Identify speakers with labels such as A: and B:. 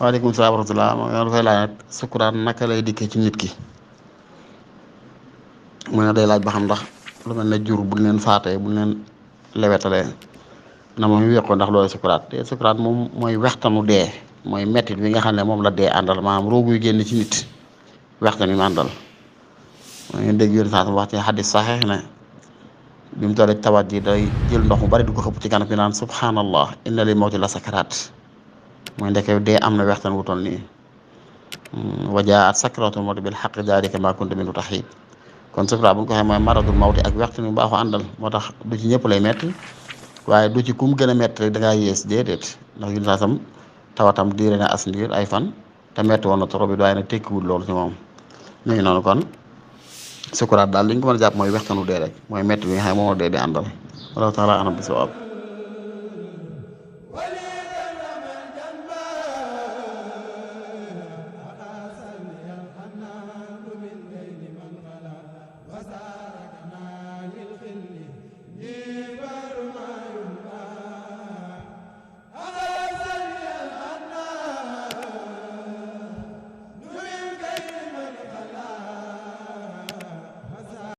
A: waaleykum salaam wa rahmatulah ma dafay laaj nag sukuraat naka lay dikkee ci nit ki mu ne day laaj ba xam ndax lu mel ne jur bu leen faatee bu leen lewetalee na moom ñu yokk ndax loolu sukuraat te sukuraat moom mooy wextanu dee mooy mettit bi nga xam ne moom la dee àndal maanaam rooguy génn ci nit wextan wi mu àndal maa ngi dégg yoon saa wax ci xadis saxeex ne bi mu tollee tawat ji day jël ndox mu bari di ko xëpp ci kanam bi naan subhanallah inna li mawti la sakaraat mooy ndeke dee am na wextan wu toll nii wajaat sakratul mawti bil xaq daalika maa kunta minhu taxiid kon sukuraat bu ñu ko waxee mooy maradul mawti ak wextan wi baaxoo àndal moo tax du ci ñëpp lay metti waaye du ci kum gën a metti rek da ngaa yées déedéet ndax yu saasam tawatam diire na as ndiir ay fan te metti woon na trop bi waaye nag tekkiwul loolu ci moom mi ngi noonu kon sukuraat daal li ñu ko mën a jàpp mooy wextanu dee rek mooy metti bi nga xam ne moom dee di àndal wallahu taala anam bi sawaab